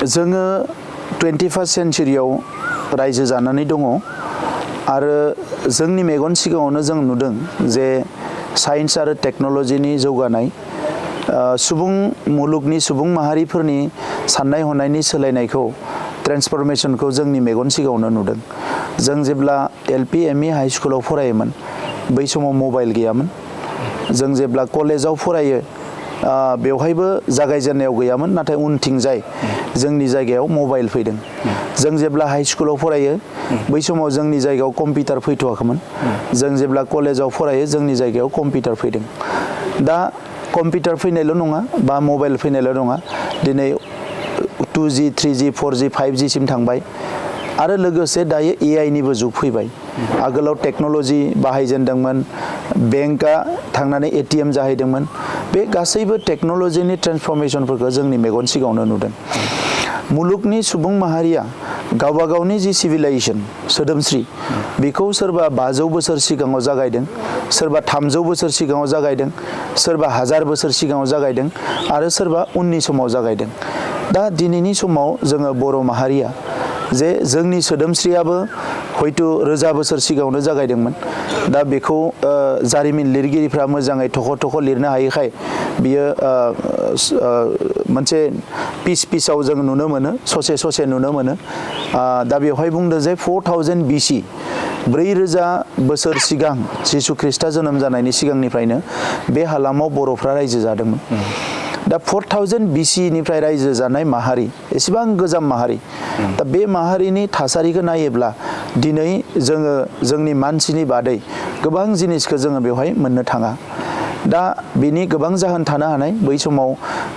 जोङो 21st सेन्चुरियाव रायजो जानानै दङ आरो जोंनि मेगन सिगाङावनो जों नुदों जे साइन्स आरो टेक्न'लजिनि जौगानाय सुबुं मुलुगनि सुबुं माहारिफोरनि साननाय हनायनि सोलायनायखौ ट्रेन्सफरमेशनखौ जोंनि मेगन सिगाङावनो नुदों। जों जेब्ला LP ME हाइ स्कुलाव फरायोमोन बै समाव मबाइल गैयामोन। जों जेब्ला कलेजाव फरायो बेवहायबो जागायजेननायाव गैयामोन, नाथाय उनथिंजाय जोंनि जायगायाव मबाइल फैदों। जों जेब्ला हाइ स्कुलाव फरायो बै समाव जोंनि जायगायाव कम्पिउटार फैथ'वाखैमोन। जों जेब्ला कलेजाव फरायो जोंनि जायगायाव कम्पिउटार फैदों। दा कम्पिउटार फैनायल' नङा बा मबाइल फैनायल' नङा, दिनै 2G 3G 4G 5G सिम थांबाय आरो लोगोसे दायो AI निबो जुग फैबाय। आगोलाव टेक्न'लजि बाहायजेनदोंमोन, बेंकआ थांनानै ATM जाहैदोंमोन। बे गासैबो टेक्न'लजिनि ट्रेन्सफरमेशनफोरखौ जोंनि मेगन सिगाङावनो नुदों। मुलुगनि सुबुं माहारिया गावबा गावनि जि सिभिलाइजेसन सोदोमस्रि बेखौ सोरबा 500 बोसोर सिगाङाव जागायदों, सोरबा 300 बोसोर सिगाङाव जागायदों, सोरबा 1000 बोसोर सिगाङाव जागायदों आरो सोरबा उननि समाव जागायदों। दा दिनैनि समाव जोङो बर' माहारिया जे जोंनि सोदोमस्रियाबो हयथ' 1000 बोसोर सिगाङावनो जागायदोंमोन। दा बेखौ जारिमिन लिरगिरिफ्रा मोजाङै थख' लिरनो हायैखाय बियो मोनसे पिसाव जों नुनो मोनो, ससे नुनो मोनो। दा बेवहाय बुंदों जे 4000 BC 4000 बोसोर सिगां जिसु ख्रिस्टआ जोनोम जानायनि सिगांनिफ्रायनो बे हालामाव बर'फ्रा रायजो जादोंमोन। दा 4000 BC निफ्राय रायजो जानाय माहारि, एसेबां गोजाम माहारि। दा बे माहारिनि थासारिखौ नायोब्ला दिनै जोङो जोंनि मानसिनि बादै गोबां जिनिसखौ जोङो बेवहाय मोननो थाङा। दा बिनि गोबां जाहोन थानो हानाय। बै समाव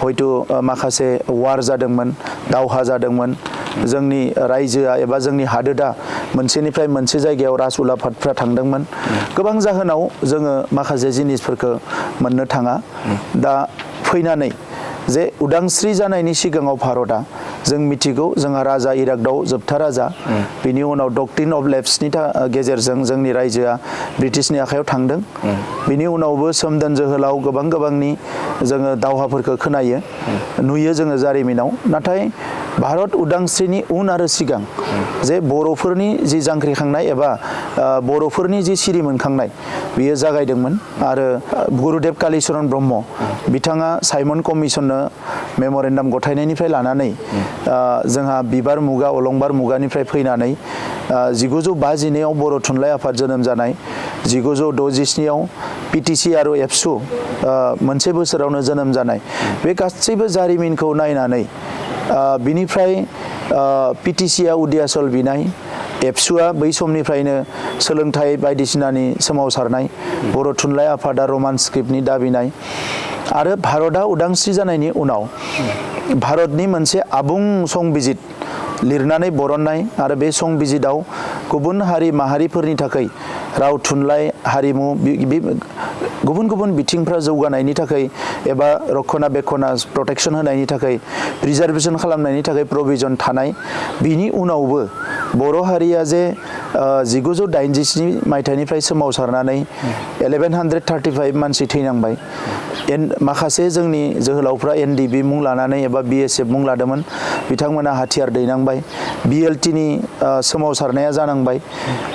हयथ' माखासे वार जादोंमोन, दावहा जादोंमोन। जोंनि रायजोआ एबा जोंनि हादोरा मोनसेनिफ्राय मोनसे जायगायाव राज उलाफादफ्रा थांदोंमोन। गोबां जाहोनाव जोङो माखासे जिनिसफोरखौ मोननो थाङा। दा फैनानै जे उदांस्रि जानायनि सिगाङाव भारतआ, जों मिथिगौ जोंहा राजा इरागदाव जोबथा राजा, बिनि उनाव डक्ट्रिन अफ लेप्सनि गेजेरजों जोंनि रायजोआ ब्रिटिशनि आखायाव थांदों। बिनि उनावबो सोमदोन जोहोलाव गोबांनि जोङो दावहाफोरखौ खोनायो, नुयो जोङो जारिमिनाव। नाथाय भारत उदांस्रिनि उन आरो सिगां जे बर'फोरनि जि जांख्रिखांनाय एबा बर'फोरनि जि सिरि मोनखांनाय बियो जागायदोंमोन। आरो गुरुदेब कालिचरन ब्रह्म बिथाङा साइमन कमिसननो मेम'रेन्डाम गथायनायनिफ्राय लानानै जोंहा बिबार मुगा अलंबार मुगानिफ्राय फैनानै 1952 बर' थुनलाइ आफाद जोनोम जानाय, 1967 PTC आरो एबसु मोनसे बोसोरावनो जोनोम जानाय, बे गासैबो जारिमिनखौ नायनानै बिनिफ्राय PTCआ उदियासल बिनाय, एबसुआ बै समनिफ्रायनो सोलोंथाइ बायदिसिनानि सोमावसारनाय, बर' थुनलाइ आफादा रमान स्क्रिप्टनि दाबिनाय आरो भारतआ उदांस्रि जानायनि उनाव भारतनि मोनसे आबुं संबिजित लिरनानै बरननाय आरो बे संबिजिताव गुबुन हारि माहारिफोरनि थाखाय राव थुनलाइ हारिमु गुबुन बिथिंफ्रा जौगानायनि थाखाय एबा रक्षना प्रटेक्शन होनायनि थाखाय प्रिजार्भेशन खालामनायनि थाखाय प्रभिजन थानाय। बिनि उनावबो बर' हारिया जे 1987 मायथाइनिफ्राय सोमावसारनानै 1135 मानसि थैनांबाय। माखासे जोंनि जोहोलावफ्रा NDB मुं लानानै एबा BSF मुं लादोंमोन, बिथांमोना हाथियार दैनांबाय। BLTनि सोमावसारनाया जानांबाय,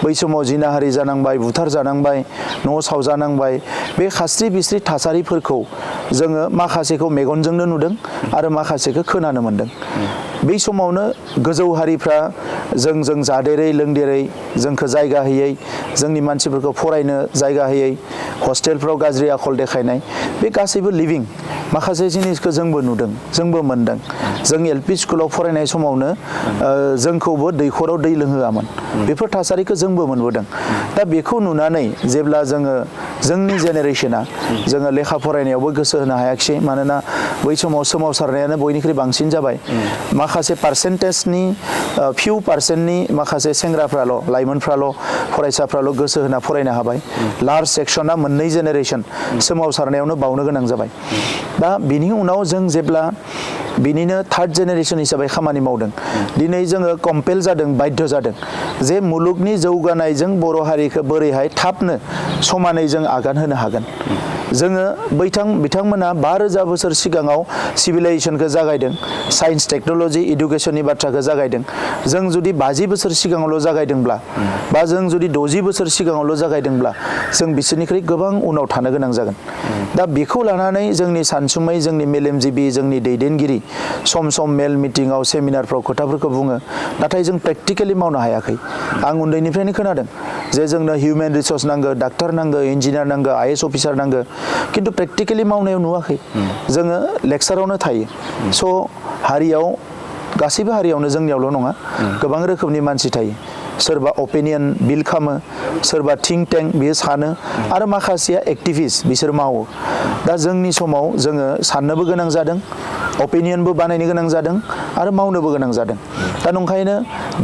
बै समाव जिनाहारि जानांबाय, बुथार जानांबाय, न' सावजानांबाय। बे खास्रि बिस्रि थासारिफोरखौ जोङो माखासेखौ मेगनजोंनो नुदों आरो माखासेखौ खोनानो मोनदों। बै समावनो गोजौ हारिफ्रा जोंजों जादेरै लोंदेरै जोंखौ जायगा होयै, जोंनि मानसिफोरखौ फरायनो जायगा होयै, हस्टेलफ्राव गाज्रि आखल देखायनाय, बे गासैबो लिभिं माखासे जिनिसखौ जोंबो नुदों, जोंबो मोनदों। जों LP स्कुलाव फरायनाय समावनो जोंखौबो दैखराव दै लोंहोआमोन। बेफोर थासारिखौ जोंबो मोनबोदों। दा बेखौ नुनानै जेब्ला जोंनि जेनेरेशना जोङो लेखा फरायनायावबो गोसो होनो हायाखिसै, मानोना बै समाव सोमावसारनायानो बयनिख्रुइ बांसिन जाबाय। माखासे पार्सेन्टेजनि फिउ पार्सेन्टनि माखासे सेंग्राफ्राल', लाइमोनफ्राल', फरायसाफ्राल' गोसो होना फरायनो हाबाय। लार्ज सेक्सना मोननै जेनेरेशन सोमावसारनायावनो बावनो गोनां जाबाय। दा बिनि उनाव जों जेब्ला बिनिनो थार्ड जेनेरेशन हिसाबै खामानि मावदों, दिनै जोङो कम्पेल जादों, बाध्य जादों जे मुलुगनि जौगानायजों बर' हारिखौ बोरैहाय थाबनो समानै जों आगान होनो हागोन। जोङो बिथांमोना 5000 बोसोर सिगाङाव सिभिलाइजेसनखौ जागायदों साइन्स टेक्नोलॉजी इडुकेशननि बाथ्राखौ जागायदों जों जुदि 50 बोसोर सिगाङावल' जागायदोंब्ला बा जों जुदि 60 बोसोर सिगाङावल' जागायदोंब्ला जों बिसोरनिख्रुइ गोबां उनाव थानो गोनां जागोन दा बेखौ लानानै जोंनि सानसुमै जोंनि मेलेमजिबि जोंनि दैदेनगिरि सम मेल मिटिंआव सेमिनारफ्राव खोथाफोरखौ बुङो नाथाय जों प्रेक्टिकेलि मावनो हायाखै आं उन्दैनिफ्रायनो खोनादों जे जोंनो हिउमेन रिसोर्स नांगौ डाक्टार नांगौ इन्जिनियार नांगौ आईएएस अफिसार नांगौ किन्तु प्रेक्टिकेलि मावनायाव नुवाखै जोङो लेक्चारावनो थायो स' हारियाव गासैबो हारियावनो जोंनियावल' नङा गोबां रोखोमनि मानसि थायो सोरबा अपिनियन बिल्ड खालामो सोरबा थिंक टेंक बियो सानो आरो माखासेया एक्टिभिस्ट बिसोर मावो दा जोंनि समाव जोङो साननोबो गोनां जादों अपिनियनबो बानायनो गोनां जादों आरो मावनोबो गोनां जादों दा नंखायनो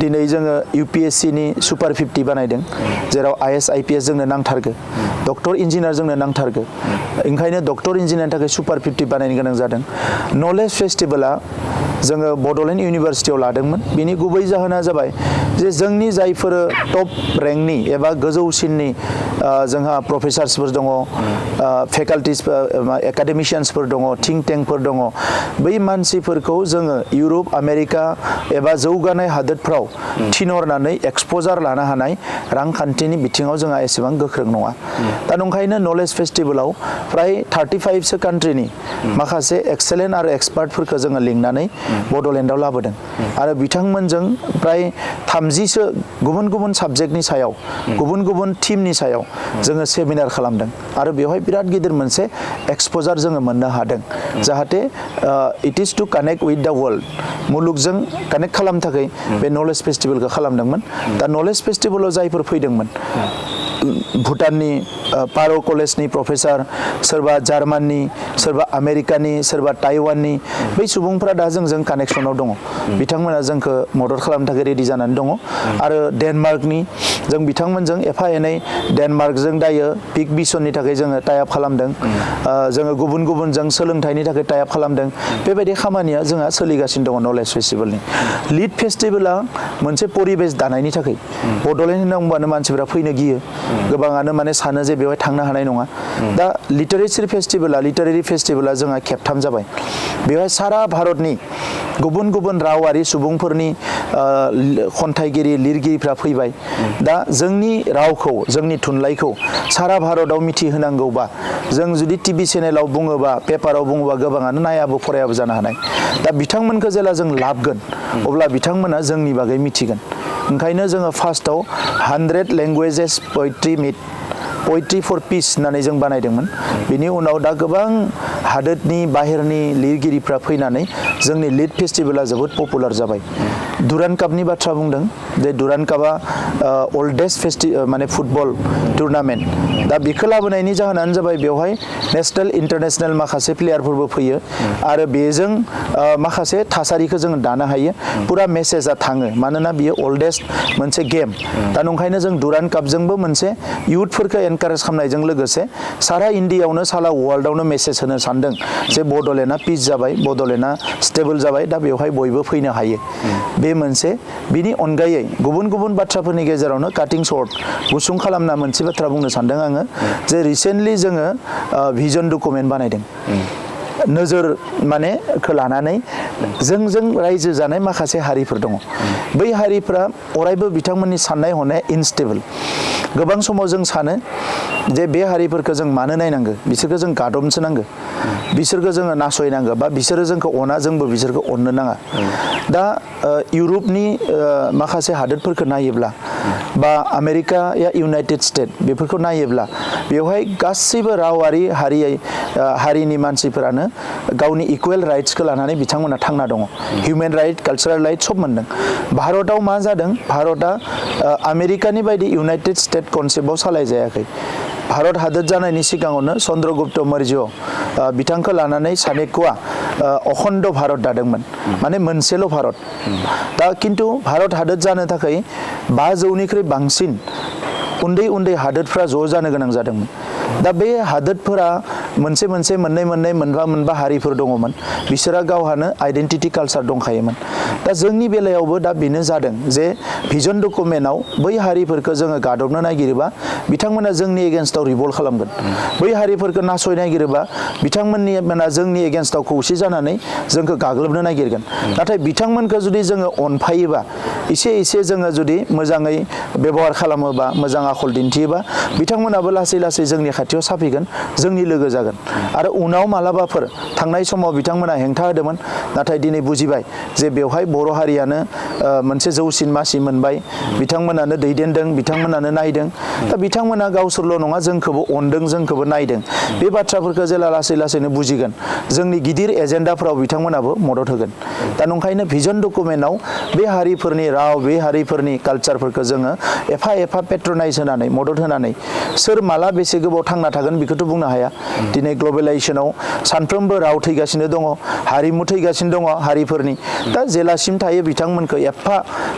दिनै जोङो यूपीएससीनि सुपार 50 बानायदों जेराव आईएएस आईपीएस जोंनो नांथारगौ डक्टर इन्जिनियार जोंनो नांथारगौ ओंखायनो डक्टर इन्जिनियारनि थाखाय सुपार 50 बानायनो गोनां जादों नलेज फेस्टिभेला जोङो बड'लेण्ड इउनिभारसिटियाव लादोंमोन बिनि गुबै जाहोना जाबाय जे जोंनि जायफोर टप रेंकनि एबा गोजौसिननि जोंहा प्रफेसार्सफोर दङ फेकाल्टिस एकाडेमिशियान्सफोर दङ थिंक टेंकफोर दङ बै मानसिफोरखौ जोङो इउरप आमेरिका एबा जौगानाय हादोरफ्राव थिनहरनानै एक्सप'जार लानो हानाय रांखान्थिनि बिथिङाव जोंहा एसेबां गोख्रों नङा दा नंखायनो नलेज फेस्टिभेलाव फ्राय 35 सो कान्ट्रिनि माखासे एक्सेलेन्ट आरो एक्सपार्टफोरखौ जोङो लिंनानै बड'लेण्डआव लाबोदों आरो बिथांमोनजों प्राय 30 सो गुबुन गुबुन साबजेक्टनि सायाव गुबुन गुबुन टीमनि सायाव जोङो सेमिनार खालामदों आरो बेवहाय बिराद गिदिर मोनसे एक्सप'जार जोङो मोननो हादों जाहाथे it is to connect with the world मुलुगजों कानेक्ट खालामनो थाखाय बे नलेज फेस्टिभेलखौ खालामदोंमोन दा नलेज फेस्टिभेलाव जायफोर फैदोंमोन भुटाननि पार' कलेजनि प्रफेसार सोरबा जार्माननि सोरबा आमेरिकानि सोरबा ताइवाननि बै सुबुंफ्रा दा जोंजों कानेक्सनाव दङ बिथांमोना जोंखौ मदद खालामनो थाखाय रेडि जानानै दङ आरो डेनमार्कनि जों बिथांमोनजों एफा एनै डेनमार्कजों दायो पिक मिशननि थाखाय जोङो टाइप खालामदों जोङो गुबुन गुबुनजों सोलोंथाइनि थाखाय टाइप खालामदों बेबायदि खामानिया जोंहा सोलिगासिनो दङ नलेज फेस्टिभेलनि लिड फेस्टिभेला मोनसे परिबेस दानायनि थाखाय बड'लेण्ड होनना बुंबानो मानसिफ्रा फैनो गियो गोबाङानो माने सानो जे बेवहाय थांनो हानाय नङा दा लिटारेरि फेस्टिभेला जोंहा खेबथाम जाबाय बेवहाय सारा भारतनि गुबुन गुबुन रावारि सुबुंफोरनि खन्थाइगिरि लिरगिरिफ्रा फैबाय दा जोंनि रावखौ जोंनि थुनलाइखौ सारा भारताव मिथिहोनांगौबा जों जुदि टिभि चेनेलाव बुङोबा पेपाराव बुङोबा गोबाङानो नायाबो फरायाबो जानो हानाय दा बिथांमोनखौ जेला जों लाबगोन अब्ला बिथांमोना जोंनि बागै मिथिगोन ओंखायनो जोङो फार्स्टआव 100 लेंगुवेजेस पोइट्री फर पीस होननानै जों बानायदोंमोन बिनि उनाव दा गोबां हादोरनि बाहेरनि लिरगिरिफ्रा फैनानै जोंनि लिड फेस्टिभेला जोबोद पपुलार जाबाय दुरान्ड कापनि बाथ्रा बुंदों बे दुरान्ड कापआ अल्डेस्ट माने फुटबल टुर्नामेन्ट दा बेखौ लाबोनायनि जाहोनानो जाबाय बेवहाय नेसनेल इन्टारनेसनेल माखासे प्लेयारफोरबो फैयो आरो बेजों माखासे थासारिखौ जोङो दानो हायो पुरा मेसेजआ थाङो मानोना बियो अल्डेस्ट मोनसे गेम दा नंखायनो जों दुरान्ड कापजोंबो मोनसे इयुथफोरखौ एनकारेज खालामनायजों लोगोसे सारा इन्डियायावनो सारा वर्ल्डआवनो मेसेज होनो सानदों जे बड'लेण्डआ पिस जाबाय बड'लेण्डआ स्टेबल जाबाय दा बेवहाय बयबो फैनो हायो बे मोनसे बिनि अनगायै गुबुन गुबुन बाथ्राफोरनि गेजेरावनो काटिं सर्ट गुसुं खालामना मोनसे बाथ्रा बुंनो सानदों आङो जे रिसेन्टलि जोङो भिजन डकुमेन्ट बानायदों नोजोर माने लानानै जोंजों रायजो जानाय माखासे हारिफोर दङ बै हारिफ्रा अरायबो बिथांमोननि साननाय हनाया इनस्टेबल गोबां समाव जों सानो जे बे हारिफोरखौ जों मानो नायनांगौ बिसोरखौ जों गादबनोसो नांगौ बिसोरखौ जोङो नासयनांगौ बा बिसोरो जोंखौ अना जोंबो बिसोरखौ अननो नाङा दा इउरपनि माखासे हादोरफोरखौ नायोब्ला बा आमेरिका या इउनाइटेड स्टेट बेफोरखौ नायोब्ला बेवहाय गासैबो रावारि हारिनि मानसिफोरानो गावनि इकुवेल राइट्सखौ लानानै बिथांमोना थांना दङ हिउमेन राइट कालचारेल राइट सब मोनदों भारतआव मा जादों भारतआ आमेरिकानि बायदि इउनाइटेड स्टेट कनसेप्टआव सालायजायाखै भारत हादोर जानायनि सिगाङावनो चन्द्रगुप्त मौर्य बिथांखौ लानानै चाणक्यआ अखण्ड भारत दादोंमोन माने मोनसेल' भारत दा खिन्थु भारत हादोर जानो थाखाय 500निख्रुइ बांसिन उन्दै उन्दै हादोरफ्रा ज' जानो गोनां जादोंमोन दा बे हादोरफोरा मोनसे मोनसे मोननै मोननै मोनबा मोनबा हारिफोर दङमोन बिसोरा गावहानो आइडेन्टिटि कालचार दंखायोमोन दा जोंनि बेलायावबो दा बेनो जादों जे भिजन डकुमेन्टआव बै हारिफोरखौ जोङो गादबनो नागिरोबा बिथांमोना जोंनि एगेन्स्टआव रिभल्ट खालामगोन बै हारिफोरखौ नासयनो नागिरोबा बिथांमोना जोंनि एगेन्स्टआव खौसे जानानै जोंखौ गाग्लोबनो नागिरगोन नाथाय बिथांमोनखौ जुदि जोङो अनफायोबा एसे एसे जोङो जुदि मोजाङै बेबहार खालामोबा मोजां आखल दिन्थियोबा बिथांमोनाबो लासै लासै जोंनि खाथियाव साफैगोन जोंनि लोगो जागोन आरो उनाव मालाबाफोर थांनाय समाव बिथांमोना हेंथा होदोंमोन नाथाय दिनै बुजिबाय जे बेवहाय बर' हारियानो मोनसे जौसिन मासि मोनबाय बिथांमोनानो दैदेनदों बिथांमोनानो नायदों दा बिथांमोना गावसोरल' नङा जोंखौबो अनदों जोंखौबो नायदों बे बाथ्राफोरखौ जेला लासै लासैनो बुजिगोन जोंनि गिदिर एजेन्डाफ्राव बिथांमोनाबो मदद होगोन दा नंखायनो भिजन डकुमेन्टआव बे हारिफोरनि राव बे हारिफोरनि कालचारफोरखौ जोङो एफा एफा पेट्रनाइज होनानै मदद होनानै सोर माला बेसे गोबाव थांना थागोन बेखौथ' बुंनो हाया दिनै ग्लबेलाइजेसनाव सानफ्रोमबो राव थैगासिनो दङ हारिमु थैगासिनो दङ हारिफोरनि दा जेलासिम थायो बिथांमोनखौ एफा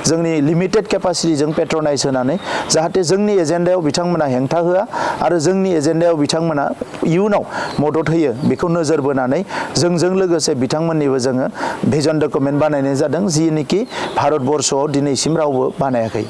जोंनि लिमिटेड केपासिटिजों पेट्रनाइज होनानै जाहाथे जोंनि एजेन्डायाव बिथांमोना हेंथा होआ आरो जोंनि एजेन्डायाव बिथांमोना इयुनाव मदद होयो बेखौ नोजोर बोनानै जोंजों लोगोसे बिथांमोननिबो जोङो भिजन डकुमेन्ट बानायनाय जादों जिनिखि भारतबर्षआव दिनैसिम रावबो बानायाखै